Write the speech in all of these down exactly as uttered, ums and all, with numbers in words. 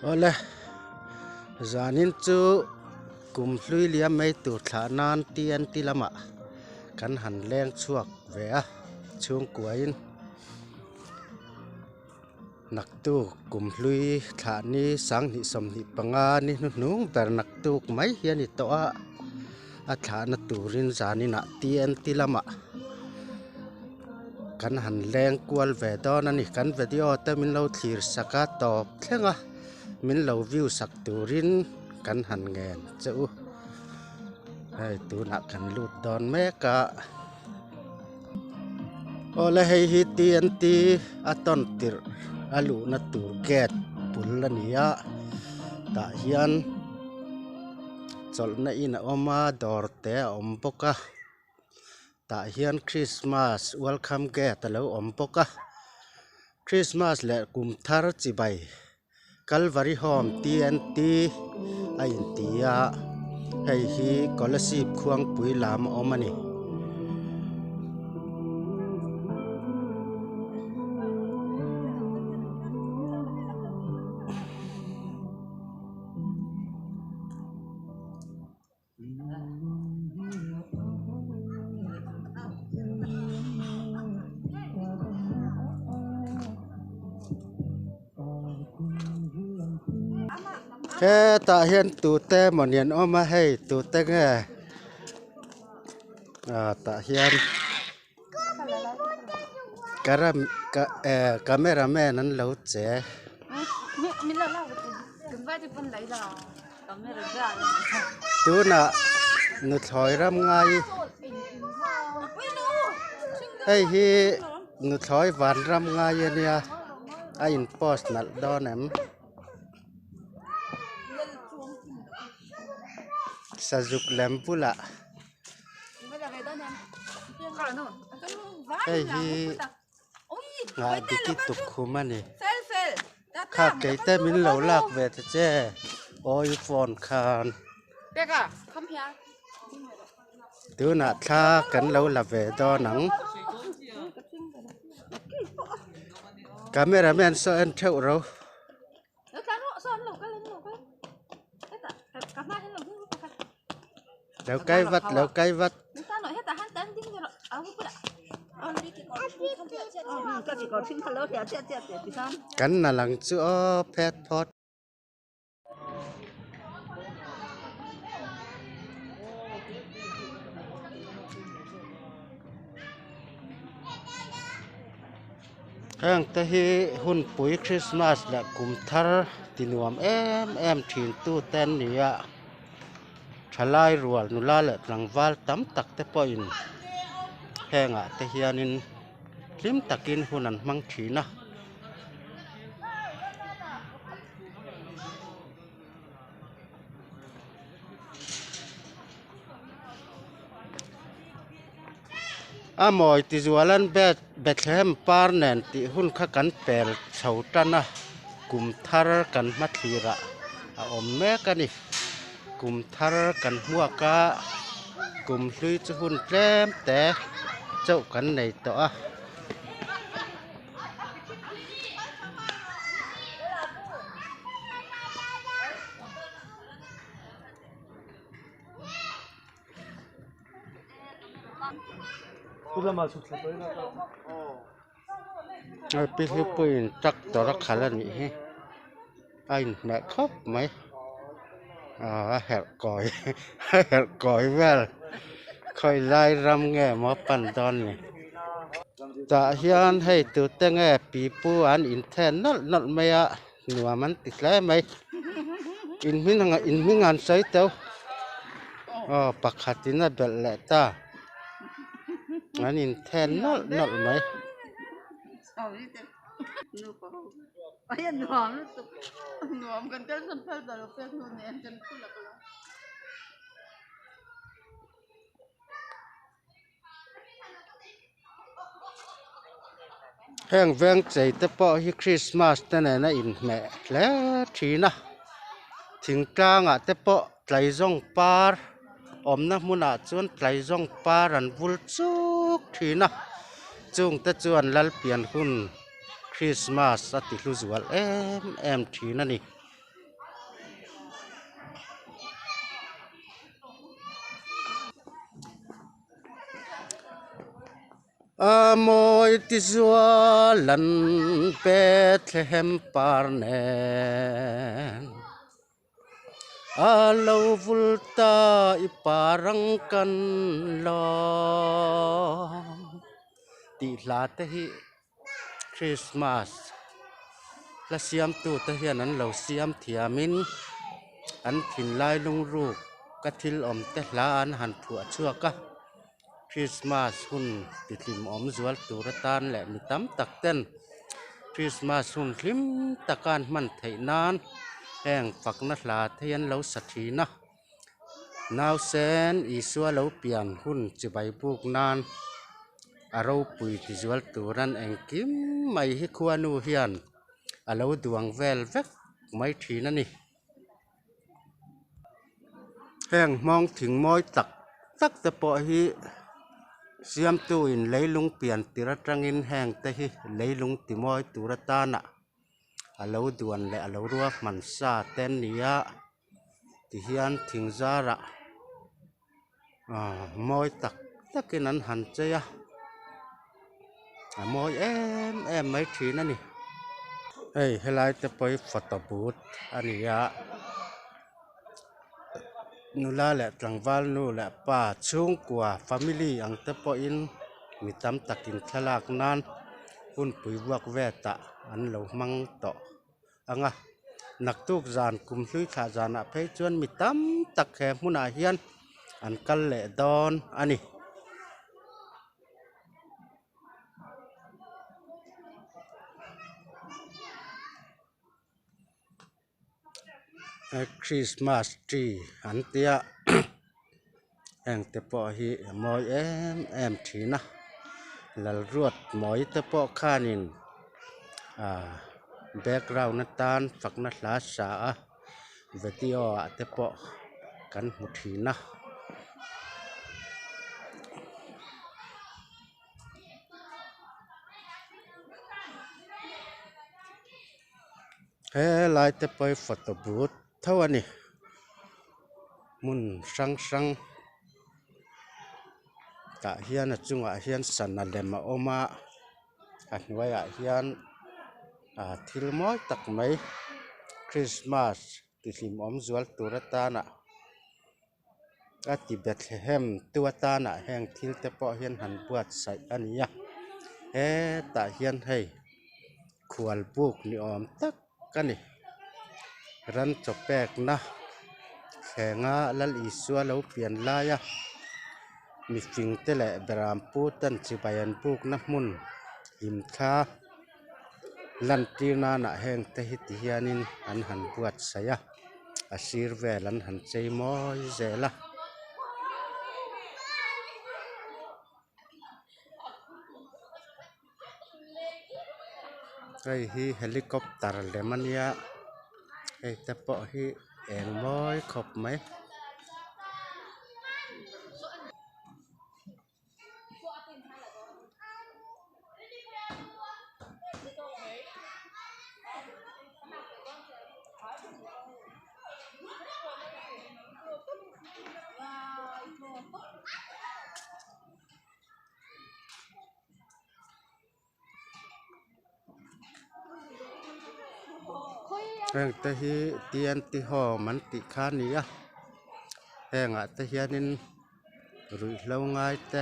Awle, zanin chu kum hlui liam mai tur thlah nan T N T lama kan han leng chhuak ve a, chhungkuain naktuk kum hlui thlah ni sang hnih sawmhnih panga ni hnuhnung ber naktuk mai hi a ni tawh a, a thlahna turin zaninah T N T lama kan han leng kual ve dawn a ni. Kan video te min lo thlir sak a, tawp thlenga min lo view sak turin kan han ngen che u. Hei, tunah kan lut dawn mek a. Awle, hei hi T N T a tawn tirh a luhna tur gate bul a ni a. Tah hian chawlhna in a awm a, dawr te a awm bawk a. Tah hian Christmas welcome gate a lo awm bawk a. Christmas leh kum thar chibai Calvary Home T N T a inti a, hei hi Kolasib khuangpui lam a awm a ni. Hetah hian tute maw ni an awm a, hei, tute nge? A, tah hian ka ram, ka, eh, cameraman an lo che. Tunah nuthlawi ram ngai. Hei hi nuthlawi van ram ngai a nia. A in post nalh dawn em? Sazuk lem bula. Hei hi ngah diki tuk khum a ni. Kha keite min lo lak ve ta che. Awi phone khan. Tunah thla kan lo la ve dawn ang. Cameraman saw en theuh ro. Lo kai vat, lo kai vat. Kan na lang chu aw, phet phawt. Heng te hi hunpui Christmas leh kum thar ti nuam em em ṭhin tu te an ni a. Ṭhalai rual nula leh tlangval tam tak te pawhin hengah te hianin hlim takin hun an hmang ṭhin a. A mawi tizual an bet, Bethlehem par nen tih hun kha kan pel chho ṭan a, kum thar kan hmathlir a, a awm mek a ni. Kum thar kan hmuak a, kum hlui chu hun tlem te chauh kan nei tawh a. Ai, pi hi puin tractor a khal a nih hi. A inhmeh khawp mai. A, a herh kawi, a herh kawi vel. Khawi lai ram nge maw pan dawn ni. Tah hian hei tute nge pipu an inthen nawlh nawlh mai a, nuam an ti hle mai. In hming ang, in hming an sawi teuh. Aw, pakhatin a belh leh ta. An inthen nawlh nawlh mai. Ai, a nuam lutuk. Nuam kan tel san phal ta lo pek nu nen kan phul a ka lo. Heng veng chei te pawh hi Christmas te nena inhmeh hle ṭhin a. Thingtlangah te pawh tlaizawng par awmna hmunah chuan tlaizawng par an vul chuk ṭhin a. Chungte chuan Lalpian hun Christmas a ti hlu zual em em ṭhin a ni. A mawi tizualan Bethlehem par nen a lo vul ta, i par ang kan lawm. Tih hla te hi Christmas hla siamtu te hian an lo siam thiamin, an thinlai lungruk ka thil awm te hla an han phuah chhuak a. Christmas hun tihlim awm zual tur atan leh mi tam tak ten Christmas hun hlim taka an hman theih nan heng fakna hla te hi an lo sa ṭhin a. Nausen Isua lo pian hun chibai buk nan a ropui tizual turan engkim mai hi khuanu hian a lo duang vel vek mai ṭhin a ni. Heng hmawng thing mawi tak tak te pawh hi siamtuin leilung pian tir aṭangin heng te hi leilung ti mawi tur atana a lo duan leh a lo ruahman sa te an ni a, ti hian thing zara, a, mawi tak takin an han chei a, a mawi em em mai ṭhin a ni. Hei, helai te pawh hi photo booth a ni a, nula leh tlangval nu leh pa chhungkua family ang te pawhin mi tam takin thlalak nan hunpui vuak ve ta an lo hmang tawh ang a. Naktuk zan kum hlui thla zanah phei chuan mi tam tak he hmunah hian an kal leh dawn a ni. Christmas tree an tia, heng te pawh hi a mawi em em ṭhin a, lalruat mawi te pawh khanin, a, background atan fakna hla sa a, video ah te pawh kan hmu ṭhin a. Helai te pawh hi photo booth tho a ni. Hmun hrang hrang tah hian a chungah hian sana lem a awm a, a hnuaiah hian, a, thil mawi tak mai Christmas tihlim awm zual tur atana a ti Bethlehem tu atana heng thil te pawh hian han buatsaih a ni a. Hetah hian hei khual buk ni awm tak a ni. Ran chaw pekna thlenga Lal Isua lo pian laia mi fing te leh beram pu ten chibai an bukna hmun hlim thla lantir nana heng te hi ti hianin an han buatsaih a, a sir vel an han chei mawi zel a. Hei hi helicopter lem a nia, hei te pawh hi eng mawi khawp mai. Heng te hi T N T home an tih kha a ni a, hengah te hianin ruihhlo ngai te,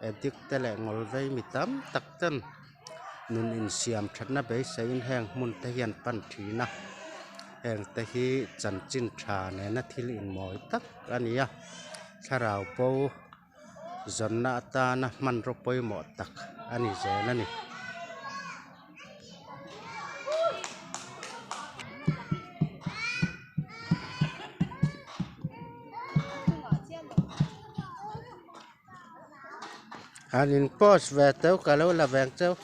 addict te leh ngawlvei mi tam tak ten nun insiam ṭhatna beiseiin heng hmun te hian pan ṭhin a, heng te hi chanchin ṭha nena thil inmawi tak a ni a, thlarau bo zawnna atana hmanraw pawimawh tak a ni zel a ni. Han in post ve teu ka lo la veng cheu.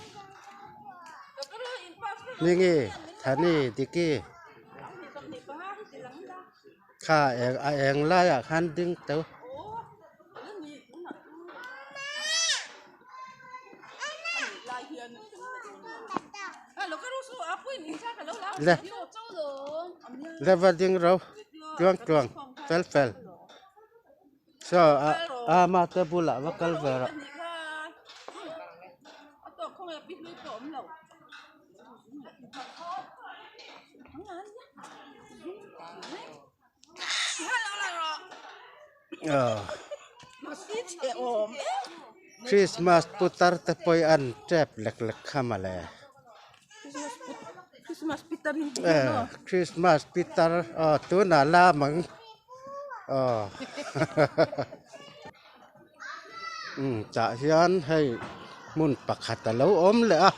Mingi, Thani, Diki. Kha eng, a eng laia khan ding teu. Le. Le va ding ro. Tluang tluang. Fel fel. So, a, a ma te bula va kal ve ro. Ah. Christmas putar te poi an tep lek lek kha ma le. Christmas put-, Christmas putar in ti no. Eh, Christmas putar, oh, tuna la mang. Oh. Um, tah hian hei hmun pakhat a lo awm leh a.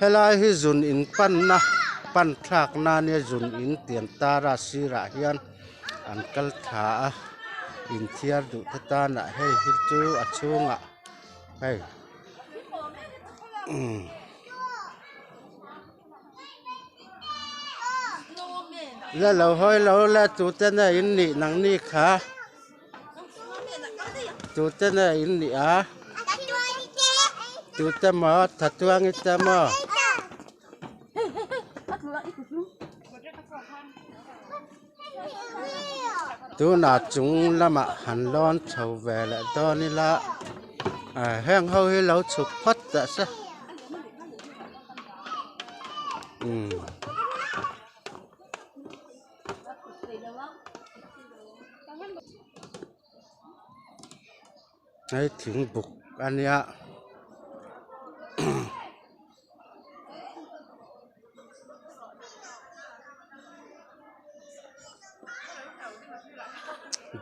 Helai hi zun in panna, pan thlakna nia, zun in tian tara sirah hian an kal thla a, inthiar duh te tan a, hei hi chu a chhungah hei. Um. Le lo hawi lo le, tute ne in nih nangni kha. Tute ne in nih a. Tute maw, Thatuangi te maw. Tuna chung lamah han lawn chho ve leh dawn ila. A, heng ho hi lo chhuk phawt ta se. Um. Hei thing buk a nia.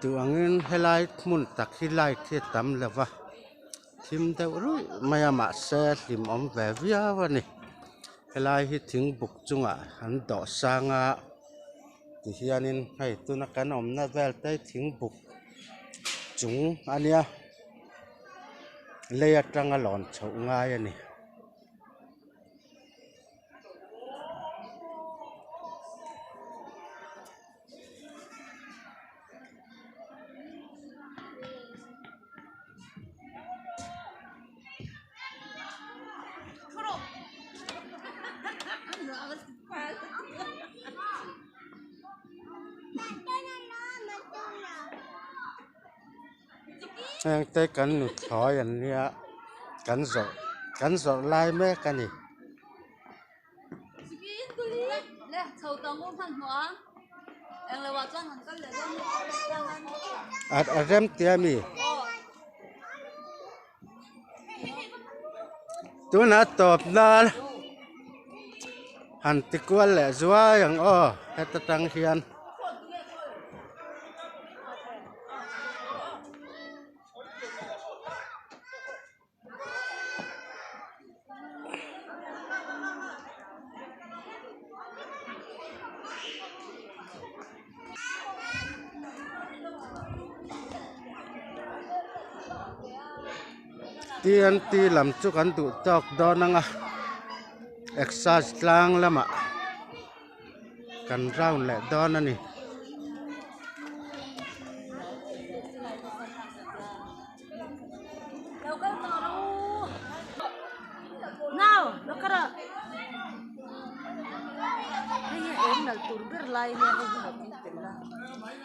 Duh angin helai hmun tak hi light hi a tam lo va. Thim deuh ruih mai a, mahse hlim awm ve viau a ni. Helai hi thing buk chungah an dawh sang a. Ti hianin hei tuna kan awmna vel te thing buk chung a nia. Lei atanga lawn chhoh ngai a ni. Heng te kan nu thawi an nia, kan zawrh, kan zawrh lai mek a ni. A, a rem tia mi. Tuna tawpna han ti kual leh zuai ang aw, heta tang hian. T N T lam chu kan duh tawk dawn ang a, exercise tlang lamah kan round leh dawn a ni. Nau, lo kara. Hei, eng nal tur ber lai nia, hei, hei, hei, tel la.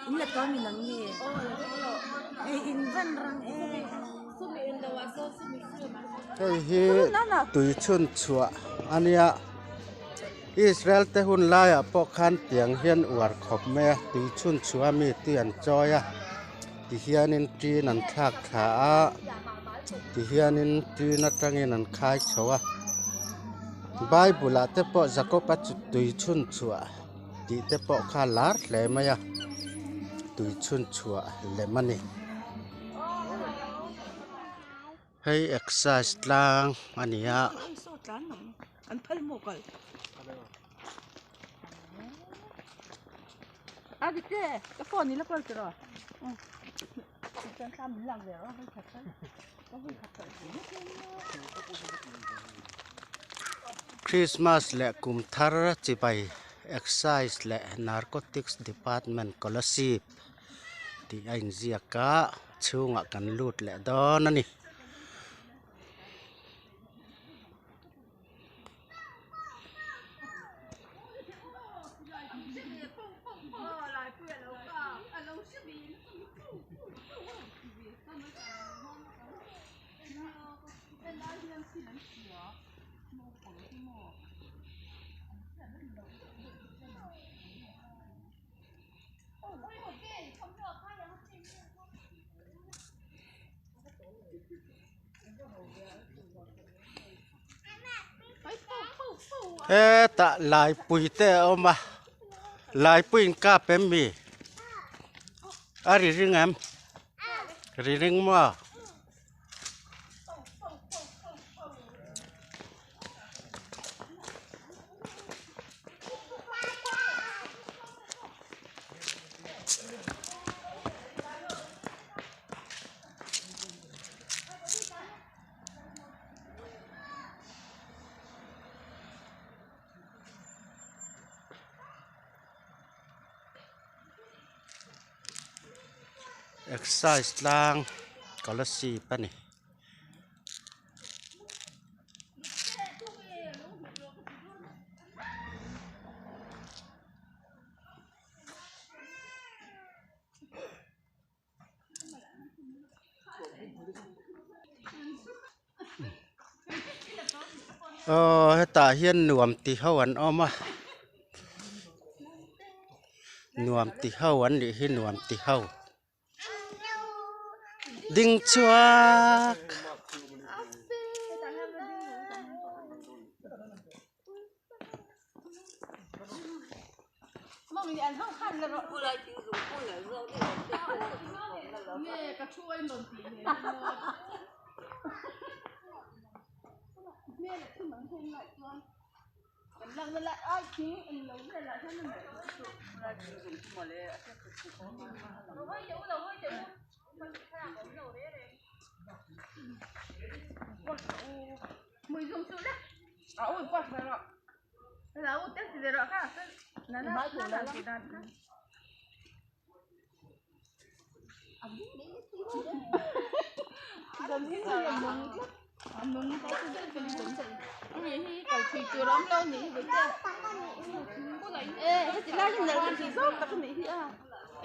In la tawm in ang ni. Hei, in van rang e. Hei hi tui chhun chhuah a nia. Israel te hun laia pawh khan tiang hian uar khawp mai a, tui chhun chhuah mi tui an chawi a, ti hianin ṭin an thlak thla a, ti hianin ṭin aṭangin an khai chho a. Bible-ah te pawh Jakoba chu tui chhun chhuah tih te pawh kha lar hle mai a, tui chhun chhuah lem a ni. Hei exercise tlang a ni a. An phal maw kal? A, Gite, ka phone ni la kal tiro. Kan tlam lang ve ro, hei khat kal. Christmas leh kum thar chibai, excise leh narcotics department kolasib tih a inziak a, chhungah kan lut leh dawn a ni. E ta, laipui te a um a. Laipui in ka pem mi. A ri ring em? Ri ring maw? Exercise tlang, Kolasib a nih. Aw, heta hian nuam ti ho an awm a. Nuam ti ho an nih hi, nuam ti ho. Ding chuak. Mami, an hang khan la ro. Nge, ka thu ai non ti ne. Nge, la thu man thei lai chuan. Kan lang la ai ti an lo le la thang mai. Hoi te u lo, hoi te u. Mui zung chu le. A u pa sa ro. Lau te si le ro ka. Na na na na. Hi kal thui tur awm lo ni hi. Eh, heti lai hin lar kan thui zawk tak ni hi a.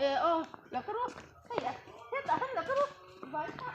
Eh, oh, la ka ro. Hei a. Heta han la ka ro. Vai ta.